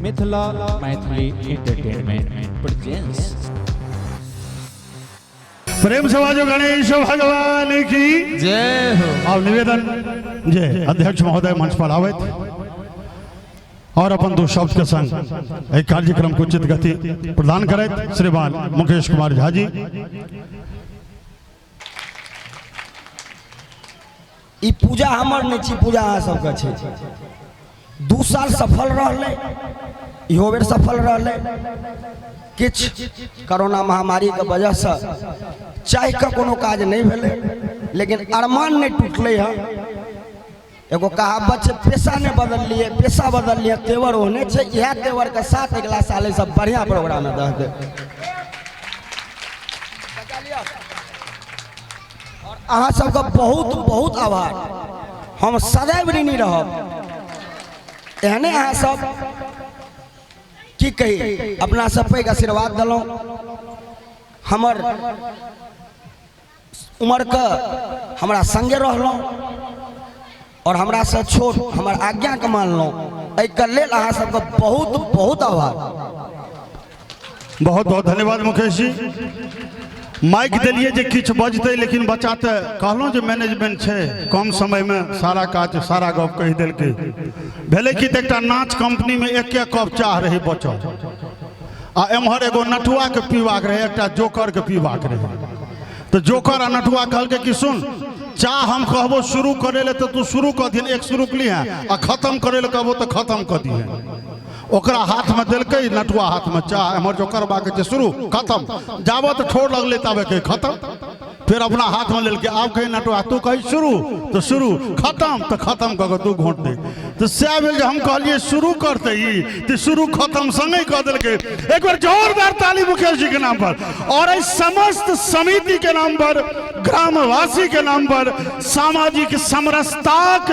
Mithila Maithili entertainment presents. प्रेम से बाजो गणेश भगवान की जय हो। अब निवेदन जे अध्यक्ष महोदय मंच पर आबैत और अपन दो शब्द के संग एहि कार्यक्रम को उचित गति प्रदान करैत श्रीमान मुकेश कुमार झा जी। ई पूजा हमर नहि छी, पूजा अहाँ सबके छै। 2 साल सफल रहलै, इहो बेर सफल रहलै। किछु कोरोना महामारीके वजहसँ चाहि कऽ कोनो काज नहि भेलै, लेकिन अरमान नहि टूटलै हँ। एगो कहावत छै, पेशा नहि बदललियै, पेशा बदललियै, तेवर ओहने छै। इएह तेवरके साथ अगिला साल सब बढ़िआँ प्रोग्राम रहतै। और अहाँ सबके बहुत बहुत आभार, हम सदैव ऋणी रहब। एहने अहाँ सब की कही, अपना सब पैघ आशीर्वाद देलहुँ। हमर उम्रके हमरा संगे रहलहुँ और हमरा से छोट हमर आज्ञाके मानलहुँ, एहिके लेल अहाँ सबके बहुत बहुत आभार। बहुत बहुत धन्यवाद मुकेश जी। माइक दिलिए जे किछु बजतै, लेकिन बच्चा तऽ कहलहुँ जे मैनेजमेंट छै, कम समयमे सारा काज सारा गप कहि देलकै। भेलै कि तऽ एकटा नाच कंपनीमे एक एक कप चाह रहै बचल, आ एम्हर एगो नटुआके पीबाक रहै, एकटा जोकरके पीबाक रहै। तऽ जोकर आ नटुआ कहलकै कि सुन, चाह हम कहबो शुरू करै लए तऽ तू शुरू कऽ दिहन, एक शुरू कलिहें, आ खत्म करै लए कहबो तऽ खत्म कऽ दिहन। ओकरा हाथमे देलकै नटुआ हाथमे चाह, एम्हर जोकर बाके छै शुरू खत्म, जाबत ठोर लगलै ताबे कही खत्म, फिर अपना हाथमे लेलकै, आब कही नटुआ तू कही शुरू तऽ शुरू, खत्म तऽ खत्म कऽ कऽ तू घोंट दे। तऽ सएह भेल जे हम कहलियै शुरू करतै ई, तऽ शुरू खत्म संगे कऽ देलकै। एक बेर जोरदार ताली मुकेश जी के नाम पर और एहि समस्त समिति के नाम पर, ग्रामवासी के नाम पर, सामाजिक समरसताक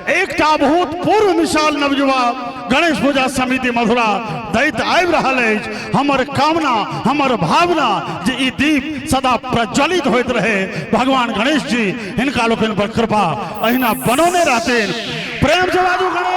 एकटा अभूतपूर्व मिसाल नवयुवा गणेश पूजा समिति मधुरा दैत आबि रहल अछि। हमर कामना, हमर भावना जे ई दीप सदा प्रज्वलित होइत रहे। भगवान गणेश जी हिनका लोकनि पर कृपा अहिना बनौने रहथिन। प्रेम से बाजू गणेश।